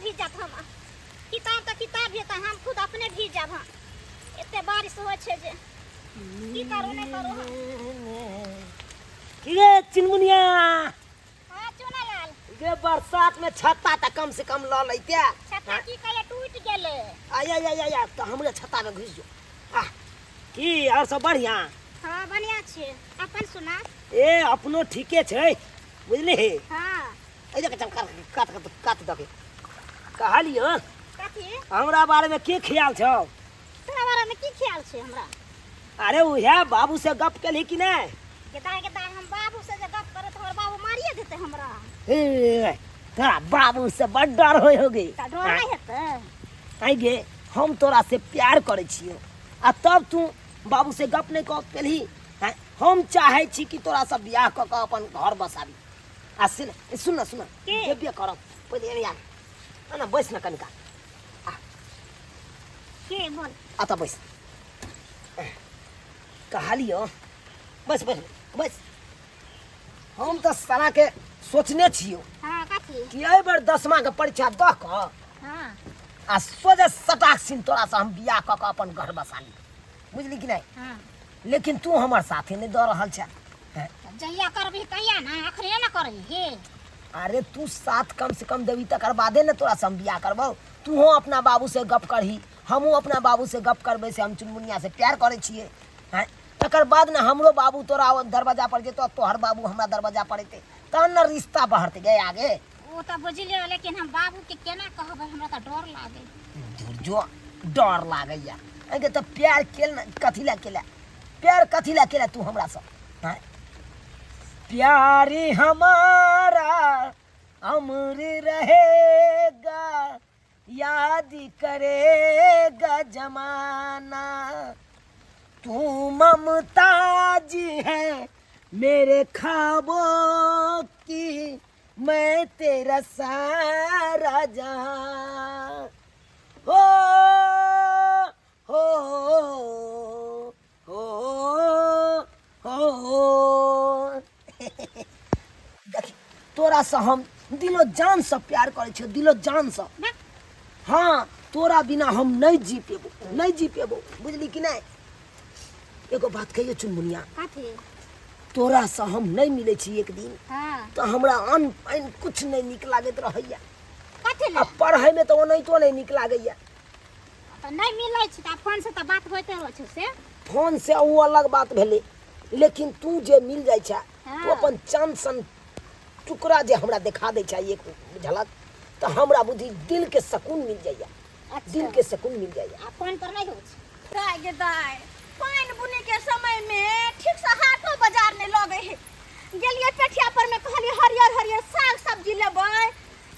भीज जात हम। किताब तऽ किताब भी तऽ हम खुद अपने भीज जाब हम। एते बारिश होइ छै जे की करू नहि करू हम। की रे चिनमुनिया? हाँ चुनालाल। गे बरसात में छत्ता तऽ कम से कम लऽ लैते। छत्ता की कहिया टूटि गेलै। आय आय आय आय, तऽ हमरे छत्ता में घुसि जो। आ की और सब बढ़िया? हाँ बढ़िया छै, अपन सुना। ए अपनो ठीके छै बुझली। हाँ। एहि जगह चल कात कात कात कात दके कहलियो। कथी? हमरा बारे में की ख्याल छौ? तोरा बारे में की ख्याल छै हमरा? अरे उहे बाबू से गप केलही कि नहीं? गेदाय गेदाय, हम बाबू से जे गप करे तऽ हमर बाबू मारिए देतै हमरा। हे तोरा बाबू से बड़ डर होय होगे। तऽ डर नहि हेतै? आइ गे हम तोरा से प्यार करै छियो आ तब तू बाबू से गप नहीं कऽ पेलही। आँय, हम चाहै छी कि तोरा से बियाह कऽ कऽ अपन घर बसाबी। आ सुन सुन ना सुन, की? जेबे करब पहिले एने आ ना बैस ना कनिका। के बोल। आ तऽ बैस कहलियो, बैस बैस बैस। हम तऽ सारा के सोचने छियो। हाँ कथी? कि एहि बेर दसमा के परीक्षा दऽ कऽ हाँ आ सोझे सटाक सिन तोरा से हम बियाह कऽ कऽ अपन घर बसा ली, बुझली कि नहीं? हाँ। लेकिन तू हमर साथे नहीं दऽ रहल छे। हैं? जहिया करबही तहिया ना, अखने ना करबही हे। अरे तू साथ कम से कम देबी तकर बादे ने तोरा से हम बियाह करबौ। तूहो अपना बाबू से गप करही, हमहूँ अपना बाबू से गप करबै से हम चुनमुनिया से प्यार करै छियै। हैं? तकर बाद ने हमरो बाबू तोरा दरवाजा पर जेतौ, तोहर बाबू हमरा दरवाजा पर एतै, तहन ने रिश्ता बढ़तै गे आगे। ओ तऽ बुझलियै, लेकिन हम बाबू के केना कहबै? हमरा तऽ डर लागै। जो डर लागैया अगे तऽ प्यार केल ने कथी लए केला? प्यार कथी लए केला तू हमरा से? हैं? प्यार हमारा अमर रहेगा, याद करेगा जमाना, तू ममताज है मेरे ख्वाबों की, मैं तेरा सारा जहां। हो हो हो हो। देखी तोरा से हम दिलो जान से प्यार करै छियौ, दिलो जान से। हाँ तोरा बिना हम नहीं जी पेबो, नहीं जी पेबो, बुझली कि नहीं? एगो बात कहियो चुनमुनिया। कथी? तोरा से हम नहीं मिलै छी एक दिन। हाँ। तो हमरा अन्न पानि कुछ नहीं नीक लागैत रहैया। कथी आ पढ़ै में तऽ ओनाहितो नहीं नीक लागैया। तऽ नहीं मिलै छै तऽ फोन से तऽ बात होइते रहै छै से। फोन से ओ अलग बात भेलै, लेकिन तू जे मिल जाइ छै, हाँ। तू अपन चांद सन टुकड़ा जे हमरा देखा दै छै एक झलक, तऽ हमरा बुद्धि दिल के सुकून मिल जाइया। अच्छा। दिल के सुकून मिल जाइया। आ फोन पर नहीं होइ छै। दाय गे दाय, पानि बुनी के समय में ठीक से हाटो बाजार नहीं लगे है। गेलिए पेठिया पर में, कहलिए हरियर हरियर साग सब्जी लेबै,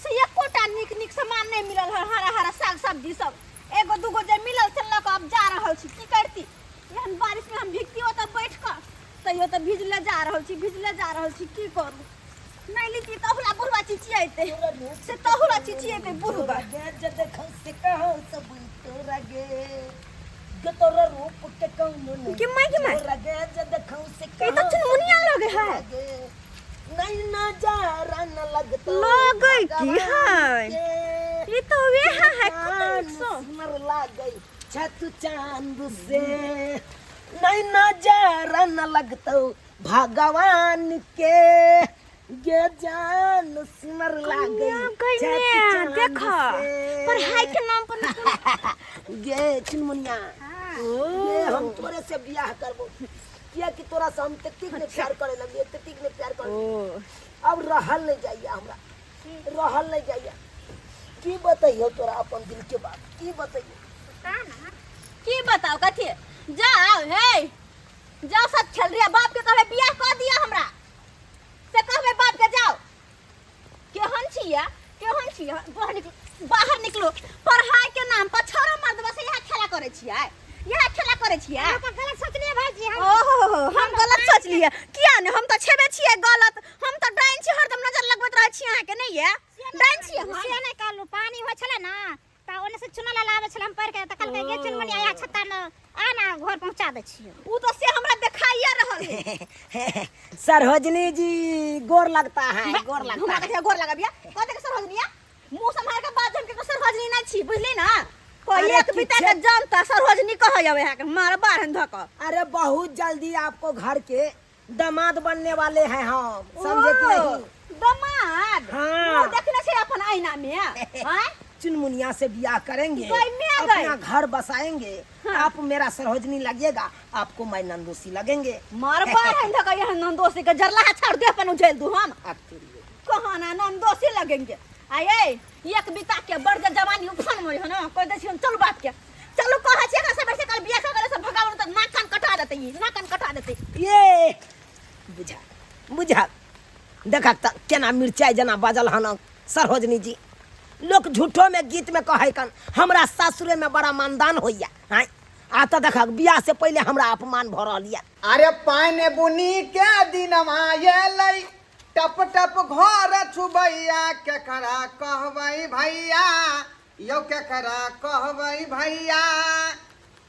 से एकोटा नीक नीक सामान नहीं मिलल है। हरा हरा साग सब्जी सब एगो दूगो जे मिलल से लऽ कऽ अब जा रहल छी। की करती एहन बारिश में हम भीगती ओतऽ बैठ कऽ? तैयो तऽ भिजले जा रहल छी, भिजले जा रहल छी। की करू, नहीं लीती तहुला बुढ़वा चिचियेते से तहुला चिचियेते बुढ़वा। के माय के माय, ई तऽ चुनमुनिया लगे है। नहीं नजारा न लगतो लगे की है? ई तऽ वेहा है, कते नीक सो सुनर लागै छत चांद से, नहीं नजारा न लगतो भगवान के, गे जान सुनर लागै कन्या देख पढ़ाई के नाम पर गे चुनमुनिया। हाँ। गे हम तोरे से बियाह करबो, किया कि तोरा से हम ततेक ने प्यार करे लगलियै, ततेक ने प्यार करे, अब रहल नहीं जाइया, हमरा रहल नहीं जाइया। की बतैयो तोरा अपन दिल के बात, की बतैयो? बता ना। की बताओ कथी? जाओ हे जाओ, सब खेल रही बाप के कहबे बियाह कर दिया हमरा से, कहबे बाप के। जाओ, केहन छियै, केहन छियै? बाहर निकलो, बाहर निकलो। पढ़ाई के नाम पर छोरा मर्दबा से यहाँ खेला करे छियै, यहाँ खेला करे छियै। अहाँ तऽ गलत सोचलियै भाईजी हम। ओहो, हम गलत सोचलियै किया ने? हम तऽ छेबे छियै गलत, हम तऽ डाइन छी, हरदम नजर लगबैत रहै छी अहाँके। नहि ये डाइन छियै हम? से नहि कहलहुँ, पानी होइ छलै ने तऽ ओने से चुनल आबै छलै, हम पढ़ि के तऽ कहलकै गे चुनमुनिया यहाँ छत्ता मे आ ना, घर पहुँचा दै छियौ। उ तऽ से हमरा देखाइए रहल है। सरोजनी जी गोर लगता है, गोर लगता हमरा है। कथिया गोर लगबिया? कथी के सरोजनिया? मुंह सम्हार के बात जम के सरोजनी नहि छी बुझली ना कोई अरे एक बिता के किछे- जनता सरोजनी कहै आवे है के मार बारहन धक अरे बहुत जल्दी आपको घर के दामाद बनने वाले हैं हम, समझे कि नहीं? दमाद? हाँ। मुंह देखने छै अपन आईना में हैं? चुनमुनिया से ब्याह करेंगे, गई मैं गई। अपना घर बसाएंगे। हाँ। आप मेरा सरोजनी लगेगा, आपको मैं नंदोसी लगेंगे। मार बारहन धक यहाँ नंदोसी के जरला छाड़ दे अपन उझेल दू हम। कहाना नंदोसी लगेंगे। आये एक बिता के बढ़ जा जवानी उफान मरी हो ना कोई दे छी हम, चलू बाप के चलू कहै छी एकरा सब से कल बियाह करे से भगावन त नाक कान कटा देतै, ई नाक कान कटा देतै। ये बुझा बुझा देखा त केना मिरचाई जना बाजल हन सरोजनी जी। लोक झूठो में गीत में कहै कन हमरा सासुरे में बड़ा मानदान होइया हैं, आ त देखा बियाह से पहले हमरा अपमान भ रहल या। अरे पानी बुनी के दिनवा एलै टप टप घर छुबैया, केकरा कहबै भैया यौ केकरा कहबै भैया।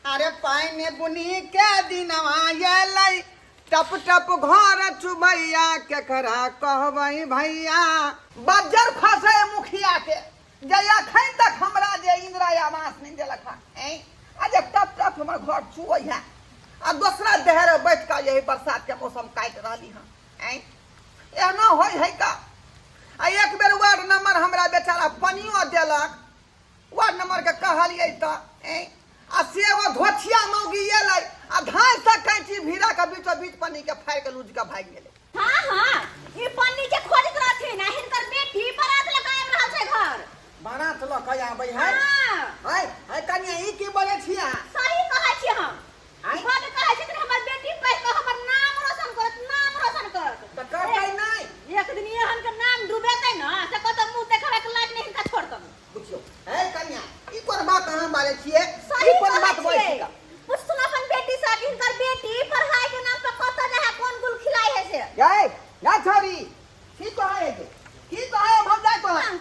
अरे पानि बुनी के दिनवा एलै टप टप घर छुबैया, केकरा कहबै भैया। बज्जर खसै मुखिया के जे अखन तक हमरा जे इंदिरा आवास नहि देलक हँ, आ जे टप टप हमर घर छुबै है आ दोसरा देहरे बैठ कऽ यही बरसात के मौसम काटि रहली हँ, एना होइ है का? आ एक बेर वार्ड नंबर हमरा बेचारा पनियो देलक, वार्ड नंबर के कहलियै तऽ आ से एगो धोथिया मौगी एलै आ धान से कैंची भीड़ा के बीचो बीच पन्नी के फाड़ि के लूज के भागि गेलै। हाँ हाँ, ई पन्नी के खोजैत रहथिन आ हिनकर बेटी बारात लऽ कऽ आबि रहल छै घर। बारात लऽ कऽ आबै है? हाँ। है है कनिया, ई की बोलै छी अहाँ? सही कहै छी हम। आँय? बड कहै छथिन हमर बेटी पढ़ि कऽ हमर नाम रोशन करत, नाम रोशन करत। तऽ करतै नहि? एक दिन एहन के नाम डूबेतै ने से कतौ मुँह देखाबै के लायक नहि हिनका छोड़तन। बुझियौ है कनिया, ई कोन बात अहाँ बाजै छियै? सही ई कोन कहै बात बजै छियै। छियै? पुछथुन अपन बेटी से कि हिनकर बेटी पढ़ाई के नाम पर कतऽ जाइ है, कोन गुल खिलाइ है से। गै गै छौरी, की कहै है? की कहै है भौजाई तोहर?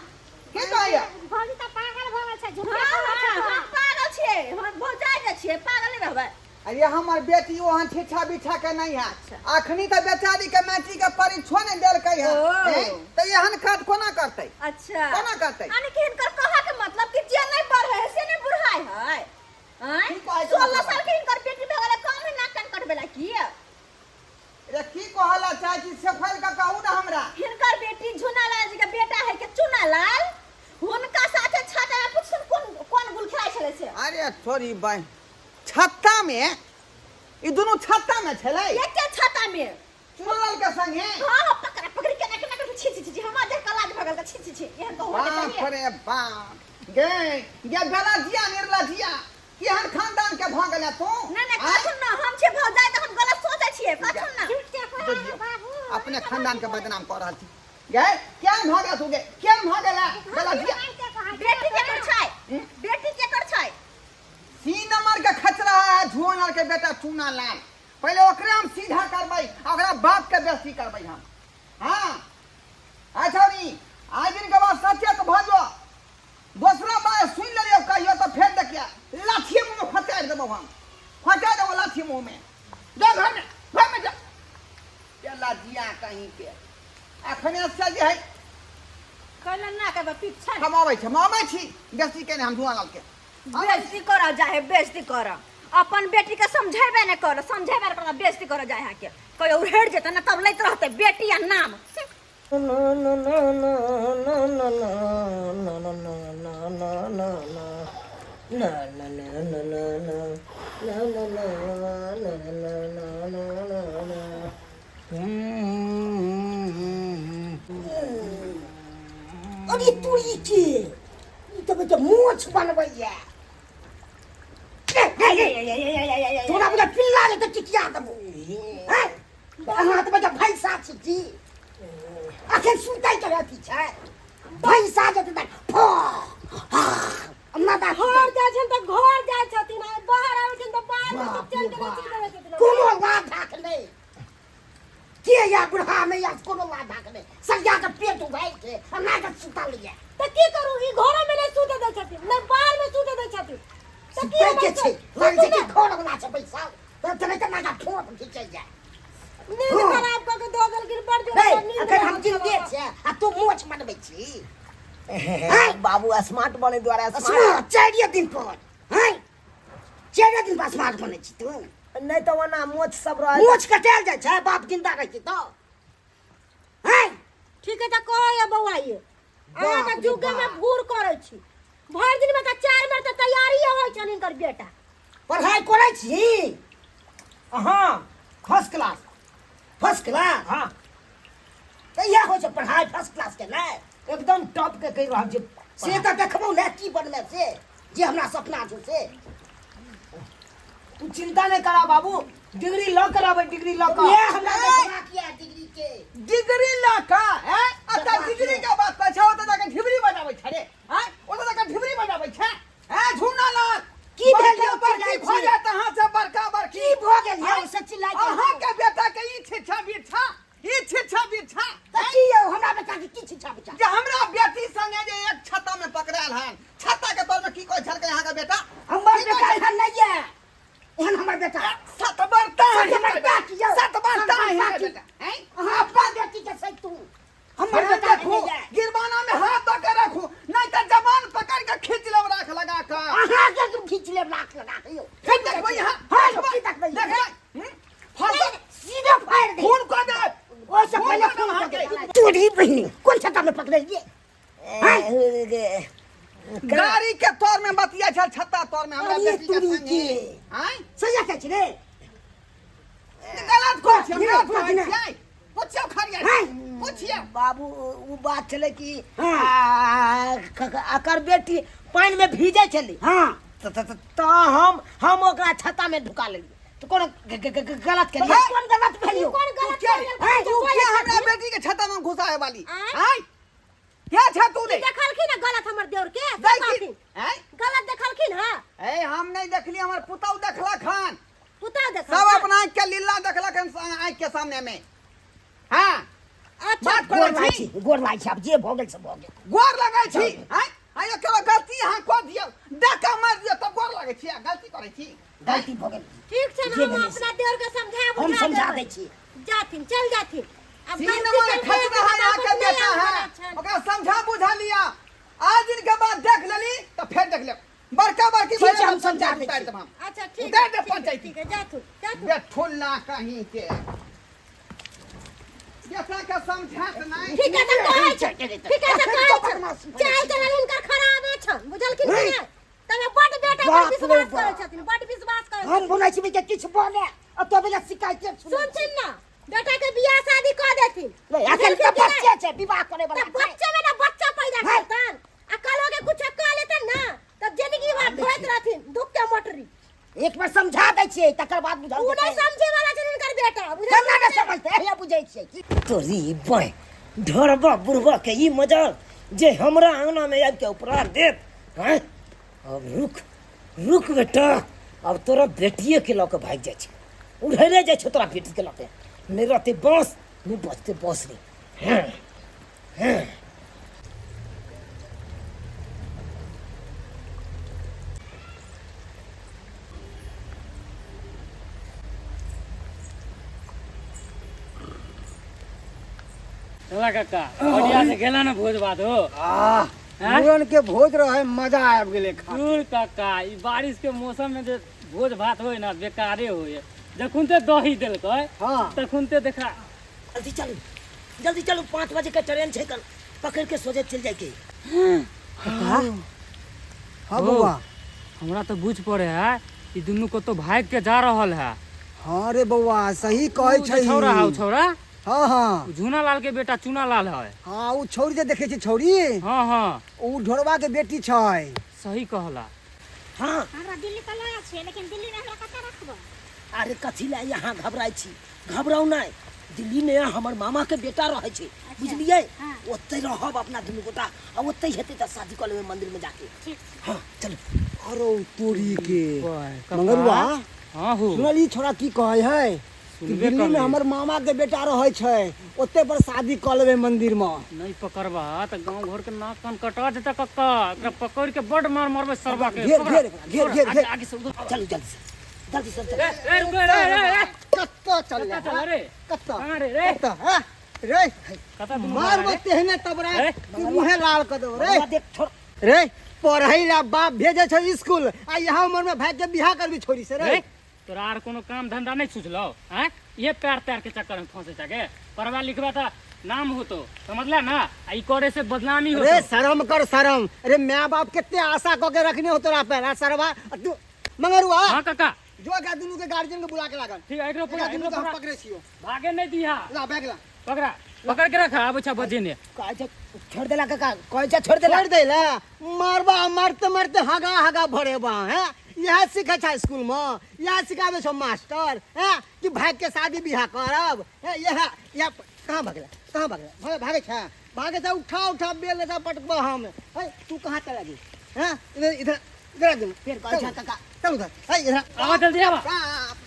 की कहै है? भौजी तऽ पागल भऽ गेल छै, झूठे हाँ, कहै छै। हाँ, हम पागल छियै, हम भौजाई जे छियै, पागल नहि रहबै। अरे हमर बेटी ओहन छिछा बिछा के नहीं है, अखनी तऽ बेचारी के मैट्रिक के परीक्षो नहीं देलकै है, ओ। हैं? तऽ एहन काज कोना करतै? अच्छा। कोना करतै? यानी कि हिनकर कहऽ के मतलब कि जे नहीं पढ़े है से नहीं बुढ़ाई है। आँय? की कहै के 16 मतलब? साल के हिनकर बेटी भऽ गेलै, कम है नाक कान कटबै ला की? रे की कहला चाहे छी से फैल के कहू ना हमरा। हिनकर बेटी झुनालाल जी के बेटा है के चुनालाल, हुनका साथे छाता में पुछथुन कोन कोन गुल खेलाइ छलै से। अरे थोड़ी बहन, छत्ता में ई दुनू छत्ता में छलै? एके छत्ता में चुनालाल के संगे? हाँ हाँ, पकड़ा पकड़ी केना केना करके छी छी छी छी, हमरा देख के लाज भऽ गेल छी छी छी, एहन तऽ होबे बाप चाहिए। रे बाप, गे गे बेलजिया निर्लजिया, केहन खानदान के भऽ गेलै तू? नहीं नहीं, आँय? कथुन ना, हम छियै भौजाई तऽ हम गलत सोचै छियै, कथुन ना। झूठ के कहै देखियौ, बाबू, अपने खानदान के बदनाम कऽ रहल छी। गे केहन भऽ गेल तू? गे केहन भऽ गेल बेलजिया? बेटी केकर छै? बेटी केकर छै? सी नंबर के खचरा है झुआनर के बेटा चूना लाल, पहले ओकरे हम सीधा करबै आ ओकरा बाप के बेइज्जती करबै हम। हाँ अच्छा नी, आज दिन के बाद सचेत भऽ जो, दोसरा बात सुनि लेलियौ कहियो तऽ फेर देखिया लाठिए मुँहमे फचारि देबौ हम, फचा देबौ लाठी मुँहमे। जा घरमे, घरमे जा। ये लाजिया कहीं के अखने से जे है कहलन ना कहबै पीछा। हम अबै छी, हम अबै छी, बेसी केने हम धुआं लाल के बेइज्जती करऽ जाहे, बेइज्जती करऽ। अपन बेटी के समझेबे नहि करऽ, समझेबे नहि करऽ, बेइज्जती करऽ जाहे अहाँके। कहियो उड़ेड़ जेतै ने तब लैत रहतै बेटी आ नाम। अरे तुरी के ई तऽ बच्चा मोछ बनबैया, तोरा बच्चा पिल्ला ले तऽ टिकिया देबो हैं। अहाँ तऽ बच्चा भैंसा छी की अखन सुतै के अथी छै, भैंसा जेतै तऽ फो माता घर जाइ छनि तऽ घर जाइ छथिन, आ बाहर आबै छथिन तऽ बाहर मे बाप चलि रे के बाप। चलि जाइ छथिन। कोनो लाभ धाक नहि के या बुढ़ा में या कोनो लाभ धाक नहि, सरिया के पेट उघाइ के आ नाक सुतल ये। तऽ की करू, ई घरो मे नहि सुतऽ दै छथिन, नहि बाहर मे सुतऽ दै छथिन, तऽ की सुतै हमर के छै, सुतू लागै छै कि ने? घर वाला छै बैसल तऽ चलै तऽ नाक ठोप खींचै ये। नींद हँ। खराब कऽ के दऽ देलखिन बड़ जोर नहीं, नींद अखन हम रहल जिंदे छलऽ। छियै आ तू मोछ मनबै छी। बाबू स्मार्ट बने द्वारा स्मार्ट स्मार्ट चारिये दिन पर हैं चारिये दिन पर स्मार्ट बनै छी तू नहि तऽ ओना मोछ सब रहै मोछ कटायल जाइ छै बाप जिंदा रहै छै तऽ हैं ठीक है तऽ कहैया बौआ ये अहाँ बाप तऽ रे जुगे में बाप। भूर करै छी भरि दिन में तऽ चारि बेर तऽ तैयारी होइ छनि हिनकर बेटा पढ़ाइ करै छी हाँ फर्स्ट क्लास फर्स्ट क्लास हाँ तऽ इएह होइ छै पढ़ाइ फर्स्ट क्लास के नहि एकदम टॉप के कहि रहल छी से तऽ देखबौ ने की बनबै से जे हमरा सपना छौ से तू चिंता नहि करा बाबू डिग्री लऽ के रहबै डिग्री लऽ के इएह हमरा देखबाक यऽ डिग्री के डिग्री लऽ कऽ हैं अच्छा डिग्री के बात कहै छै ओतऽ जाके ढिबरी बजाबै छै रे हैं ओतऽ जाके ढिबरी बजाबै छै हैं झूना लाल की भेल बड़का यौ बड़की चिल्लाइ भऽ छी? जायत अहाँ से बड़का बड़की की भऽ गेल यौ से चिल्लाइ के? अहाँ के बेटा के ई छिछा बिछा ई छिछा बिछा तऽ की यौ हमरा बेटा के की छिछा बिछा जे हमरा बेटी संगे जे एक छत्ता में पकड़ायल हन छत्ता के तर में की कहै छलकै अहाँ के बेटा हमर की बेटा कहै एहन नहि यऽ एहन हमर बेटा सत बरता सत बरता की यौ? सत बरता सत बरता की? बेटा हैं अहाँ अपना बेटी के सही तू हमर बेटा देखू नहि यऽ गिरबाना में हाथ दऽ के रखू नहीं तऽ जबान पकड़ के खींच लेब राख लगा के अहाँ के तुम खींच लेब लाख लगा के यौ फिर देखबै यहाँ हाँ यौ, की देखबै देखबै हम्म? फसल सीधे फाड़ दे खून कऽ दे ओहिसँ खून पहिले कऽ देब खून अहाँके। कऽ दे तोरी बहिनी कोन छत्ता में पकड़लियै गाड़ी के तौर में बतिया छल छत्ता तौर में हमरा अरे बेटी के तुरी संगे के। आँय सही कहै छी रे गलत कहै छी हम ये, गलत कहै ये। छियै पुछियौ खरिया हाँ। पुछियौ बाबू ओ बात छलै कि हाँ। आ, अकर बेटी पानि में भीजै छलै हाँ तऽ हम ओकरा छत्ता में ढुका लेलियै तऽ कोनो गलत केलियै कोन गलत भेल यौ कोन गलत के कऽ हाँ, तू के हमरा बेटी के छत्ता में घुसाए वाली आँय? आँय के छे तू रे देखलखिन हँ गलत हमर देवर के से देखी कहथिन आँय गलत देखलखिन हँ ए हम नहीं देखली हमर पुतहु देखलक हन पुतहु देखलखिन सब अपना आँख के लीला देखलक हन आँख के सामने में हाँ अच्छा बात गोर करै लागै छी छी गोर लागै छी आब जे भऽ गेल से भऽ गेल गोर लगै छी आँय आँय केवल गलती अहाँ कऽ दियौ डाका मारि दियौ तब गोर लगै छी आ गलती करै छी गलती भऽ गेल ठीक छै ने जे हम भेलै से। अपना देवर के समझा हम बुझा समझा देबै। दै छी जाथिन चल जाथिन अब तीन गलती नंबर केलकै खच तऽ रहा है वापस के नहि बेटा आबि है रहल छनि। ओकरा समझा बुझा लिया आज दिन के बाद देख लेली तो फिर देख ले बड़का बड़की ठीक छै, भैया हम समझा दै उतार छी। देब हम अच्छा ठीक उतार है दे ठीक है, पंचायती ठीक है जाथु जाथु बेठुल्ला कहीं के बेटा के समझात नहीं ठीक है तऽ कहै छै ठीक है तऽ एखन कहै तो छै बदमाशी करै चाल छी। चलन हिनकर खराबे छनि बुझलखिन कि नहीं। नहि तमे बड बेटा पर बाप रे विश्वास बाप। करै छथिन बड विश्वास करै हम छथिन बुनै छी के किछु बने आ तो बेला शिकायत सुनै छी। सुनथिन ना बेटा के बियाह शादी कऽ देथिन नहीं अखन बुझलखिन तऽ कि नहि? बच्चे छै विवाह करे वाला तऽ बच्चे में ना बच्चा पैदा है। करतन आ कल हो के कुछ कह लेतन ना तब जिंदगी भर ढोइत रहथिन दुख के मोटरी एक बार समझा दै छियै तकर बाद बुझल उ नहीं जेतै। समझे वाला छथिन हिनकर बेटा बुझलखिन केना कि ने नहि? समझतै अहिया बुझै छियै की तोरी बाँहि ढोरबा बुढ़बा के ई मजा जे हमरा आंगना में आबि के उपरा देत हैं अब रुक रुक बेटा अब तोरा बेटिए के लऽ के भागि जाइ छै उड़ैले जाइ छौ तोरा बेटी के लऽ के नहि रहतै बाँस नहि बचतै बाँस रे हँ हँ चला काका बढ़िया से गेला ना भोज भात हो आह हैं? मुड़न के भोज रहे मजा आबि गेलै खा दूर काका ई बारिश के मौसम में जे भोज भात होय ना बेकारे होय जखन ते दही देलकै हाँ तखन ते देखा जल्दी चलू जल्दी चलू 5 बजे के ट्रेन छै कल पकड़ के सोझे चल जाए के हाँ बौआ हमरा तो बुझ पड़े है ई दुनू कतौ भाग के जा रहल है हाँ रे बौआ सही कहै उ जे छै छौड़ा है उ छौड़ा हाँ हाँ उ झूना लाल के बेटा चूना लाल है हाँ उ छौड़ी जे देखै छी छौड़ी हाँ हाँ उ ढोरबा के बेटी छै सही कहला हाँ हमरा दिल्ली तऽ लऽ छै लेकिन दिल्लीमे हमरा कतऽ रखबै अरे कथी लए यहाँ घबराइ छी घबराउ नहि दिल्ली में हमर मामा के बेटा रहै छै बुझलियै हाँ। ओतै रहब अपना दुनू गोटा आ ओतै हेतै तऽ शादी कऽ लेबै मंदिर में जाके ठीक हाँ चलू अरे तोरी के काका। मंगरुआ हाँ हो सुनली छोड़ा की कहै है कि सुनबे दिल्ली में करली। हमर मामा के बेटा रहै छै ओते पर शादी कऽ लेबै मंदिर में नहीं पकड़बा तऽ गांव घर के नाक कान कटा जेता कक्का एकरा पकड़ के बड मार मारबै सरबा के घेर, पकड़ा। घेर, घेर, घेर, आगे घेर। आगे से उधर चलू जल्दी से जल्दी से चलू ए, ए, रुक, ए, ए, ए, कत्ता चल कत्ता चल रे कत्ता कहाँ रे रे कत्ता हैं? रे कतऽ दुनू मारबो भागल रे? तेहने तबरा ए? कि मुँहे लाल कऽ देबो रे बबुआ देख छोड़ रे पढ़ै ला बाप भेजे छै स्कूल आ यहाँ उम्र में भाग के बियाह करबी छोरी से रे रे तोरा आर कोनो काम धंधा नहीं सुझलो हैं ये प्यार त्यार के चक्कर में फंसे जाके पढ़वा लिखवा त नाम होतो समझला ना आ ई करे से बदनामी रे होतो शर्म कर शर्म अरे माय बाप कितने आशा क के रखने हो तोरा पर आ सरवा आ तू मंगरुआ हाँ काका जो एकरा दुनू के गार्जियन के बुला के लागल ठीक है एकरो एकरा पूरा दुनू एकरो के हम पूरा पकड़े छियो भागे नहीं दिहा ला बैग ला पकड़ा पकड़ के रखा आबै छ बजे ने कहै छै छोड़ देला काका कहै छै छोड़ देला छोड़ देला मारबा मारते मारते हगा हगा भरेबा हैं इएह सीखै छै स्कूल में इएह सिखाबै छौ मास्टर हैं कि भाग के शादी बियाह करब हैं इएह इएह कहाँ भगला कहाँ भगला भागै छै भागै छै उठा उठा बेल लेता पटकबा हम है तू कहाँ चला गई हैं इधर इधर इधर आ दुनू। फेर कहै छै काका चल उधर है इधर आवा जल्दी आवा बाप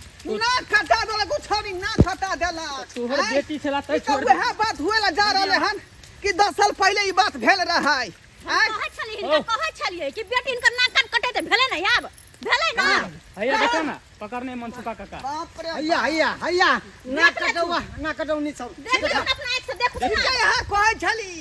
ना खटा देलक उ छौरी ना खटा देलक तोहर आँय? बेटी छला तै ई तऽ छोड़ उएह बात हुए ला जा रहले हन कि 10 साल पहिले ई बात भेल रहै आँय? कहै छलियै हिनका कहै छलियै कि बेटी हिनकर नाक कान कटे तऽ भेलै ने आब भेलै ना हैया देखा ना पकड़ने मनसुखा काका बाप रे हैया हैया हैया ना कटौआ ना कटौनी सब देख लियौ अपना आँखि से देखू ठीक है यहाँ कहै छली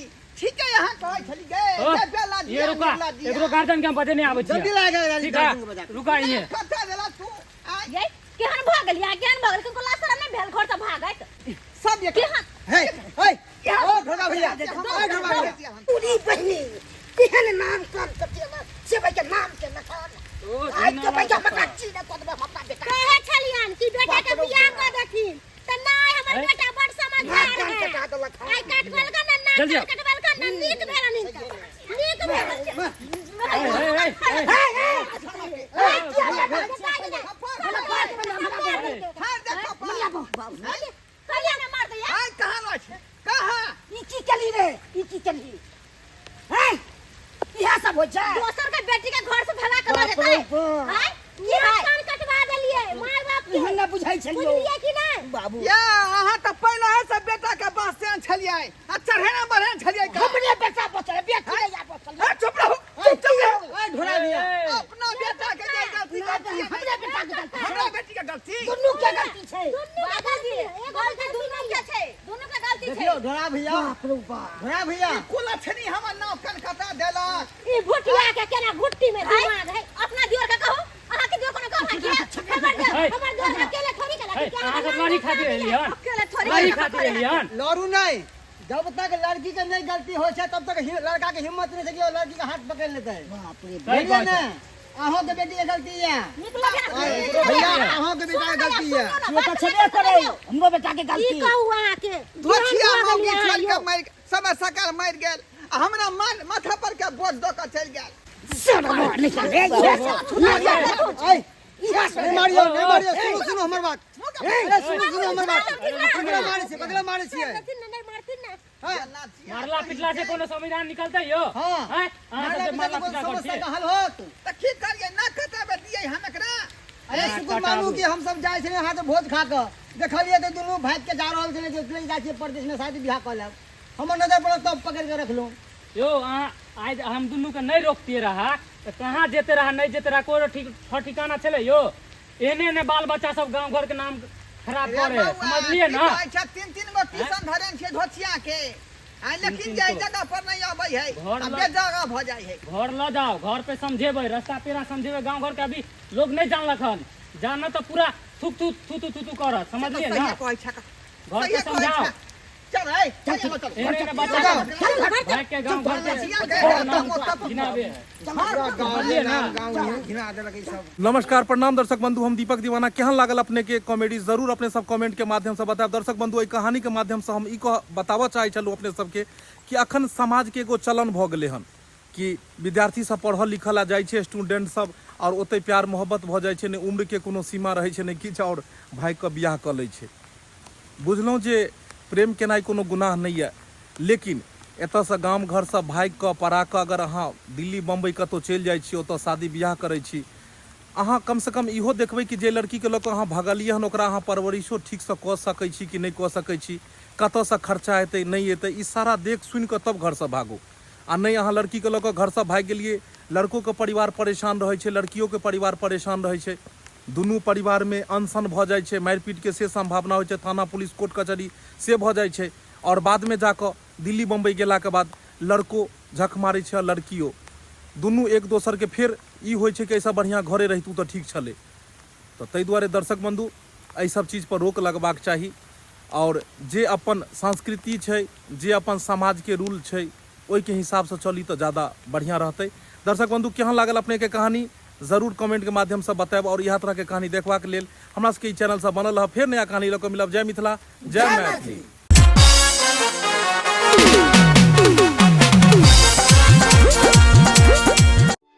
ठीक है यहाँ कहै छली गे ओ, गे बेला ये दिया रुका बेला दिया। एकरो गार्जियन के हम बजे नहीं आबै जल्दी छियै लागे ठीक है रुका ये खटा देला तू आँय? ये केहन भऽ गेल केहन भऽ गेल किनको लाज शरम नहि भेल घर से भागैत सब एक केहन हे हे ओ ढोका भैया ओ ढोका भैया पूरी बहिनी केहन नाम कान कटेला से भाई के नाम के नकान ओ आज के भाई के हमरा चीना कऽ देबै हमरा बेटा कहै छलियन कि बेटा के बियाह कऽ देथिन तऽ नहि हमर ए? बेटा बड़ समझदार नाक कान है कटा देलक हन। आइ काटबेलका ने नाक जल्दी कान आओ। कटबेलका ने नीक भेलन हिनका नीक भेलन ए ए ए हार दे कपाल कहिया ने मार दैया आय कहाँ लऽ छै कहाँ ई की केली रे ई की केली हैं इएह सब होइ छै दोसर के बेटी के घर से भगा के लऽ बाप जेतै रे बाप। आँय? की कान कटवा देलियै माय बाप के एहन नहि बुझै छलियौ बुझलियै कि नहि बाबू या अहाँ तऽ पहिले से बेटा के बात से छलियै आ चढ़ेने बढ़ेने छलियै का? हमरे बेटा बचल बेटी नहीं आ बचल ए, चुप रहू चुप चुप रहू ए ढोरा दिया अपना बेटा के जे गलती करती हमरे बेटा के गलती हमरा बेटी के गलती दुनू के गलती छै दुनू के गलती एगो गलती दुनू के छै दुनू के गलती छै देखियौ ढोरा भैया बाप रे बाप ढोरा भैया कुल छनी हमर नाव कनकता देलक ई भुटिया के केना घुट्टी में दिमाग है अपना दियोर के कहू अहाँ के दियोर कोनो कम है कि हमर दियोर है। हमर दियोर अकेले थोड़ी के है, लगी अहाँ सब लड़ी खातिर एलियै हन अकेले थोड़ी लड़ी खातिर एलियै हन लड़ू नहीं जब तक लड़की के नहीं गलती हो छै तब तक लड़का के हिम्मत नहीं छै कि ओ लड़की के हाथ पकड़ लेतै बाप रे सही बुझलियै बात ने छै। अहों के बेटी के गलती है निक लगे भैया अहों के बेटा के गलती है से तऽ छेबे करै हमरो बेटा के की गलती कहू अहाँ के धोछिया मौगी छोड़ के मरि समय सकाल मरि गेल आ हमरा मान माथा पर के बोझ दऽ के चलि गेल सर निकल रे इएह सब ऐ नहीं मारियो नहीं मारियो सुनो सुनो हमर बात अरे सुनो सुनो हमर बात ककरा मारै छियै ककरा मारै छियै नहीं मारथिन ना हाँ मारला पिटला से कोनो संविधान निकलतै यौ हाँ। हैं? अहाँ मारला सब जे पिटला मारला से पिटला कोनो करै समस्या छियै का हल होत तऽ की करियै ना कटाबे दियै हम एकरा अरे ना शुक्र मानू कटाबू। कि हम सब जाइ छलियै अहाँ तऽ भोज खा कऽ देखलियै तऽ दुनू भागि के जा रहल छलै जे चलि जाइ छियै परदेश मे शादी बियाह कऽ लेब हमर नजर पड़ल तब पकड़ि कऽ रखलहुँ यौ अहाँ आइ हम दुनू के नहि रोकतियै रहा तऽ कहाँ जेते रहा नहि जेते रहा कोनो ठीक ठिकाना छलै यौ एहने एहने बाल बच्चा सब गाँव घर के नाम खराब करे है समझलियै ना तीन तीन गो ट्यूशन धरेन छियै धोतिया के आ लेकिन तीन जे गो। जगह पर नहीं आबै है घर आ लग- बेजगह भऽ जाइ है घर लऽ जाओ घर पे समझेबै रास्ता पेरा समझेबै गाँव घर के अभी लोग नहीं जानलक हन जानत तऽ पूरा थुक थुक थू थू थू थू करत समझलियै ना सहिए कहै छै घर पे समझाओ चल है चल चल चल एहने एहने बच्चा सब भागि के गाँव घर के नाम घिनाबे है समझलियै ना नमस्कार प्रणाम दर्शक बंधु हम दीपक दीवाना केहन लागल अपने के कॉमेडी जरूर अपने सब कमेंट के माध्यम से बतायब दर्शक बंधु एहि कहानी के माध्यम से हम ई कह बताबऽ चाहै छलहुँ अपने सबके कि अखन समाज के एगो चलन भऽ गेलै हन कि विद्यार्थी सब पढ़ऽ लिखऽ ला जाइ छै स्टूडेंट सब आओर ओतहि प्यार मोहब्बत भऽ जाइ छै नहि उम्र के कोनो सीमा रहै छै नहि किछु आओर भागि कऽ बियाह कऽ लै छै बुझलहुँ जे प्रेम केनाइ कोनो गुनाह नहि यऽ लेकिन एतऽसँ गाम घरसँ भागि कऽ पड़ा कऽ अगर अहाँ दिल्ली बम्बई कतहु चलि जाइ छी ओतऽ शादी बियाह करै छी अहाँ कमसँ कम इहो देखबै कि जे लड़कीके लऽ कऽ अहाँ भगलियै हन ओकरा अहाँ परवरिशो ठीकसँ कऽ सकै छी कि नहि कऽ सकै छी कतऽसँ खर्चा एतै नहि एतै ई सारा देख सुनि कऽ तब घरसँ भागू आ नहि अहाँ लड़कीके लऽ कऽ घरसँ भागि गेलियै लड़कोके परिवार परेशान रहै छै लड़कियोके परिवार परेशान रहै छै दुनू परिवारमे अनशन भऽ जाइ छै मारि पीटके से सम्भावना होइ छै थाना पुलिस कोर्ट कचहरी से भऽ जाइ छै आओर बादमे जाकऽ दिल्ली बम्बई गेलाके बाद लड़को झख मारै छै आओर लड़कियो दुनू एक दोसरके फेर ई होइ छै कि एहिसँ बढ़िआँ घरे रहितहुँ तऽ ठीक छलै तऽ ताहि दुआरे दर्शक बन्धु एहि सब चीजपर रोक लगबाक चाही आओर जे अपन संस्कृति छै जे अपन समाजके रूल छै ओहिके हिसाबसँ चली तऽ ज्यादा बढ़िआँ रहतै दर्शक बन्धु केहन लागल अपनेके कहानी जरूर कमेंटके माध्यमसँ बतायब आओर इएह तरहके कहानी देखबाक लेल हमरा सबके ई चैनलसँ बनल रहब फेर नया कहानी लऽ कऽ मिलब जय मिथिला जय मैथिली।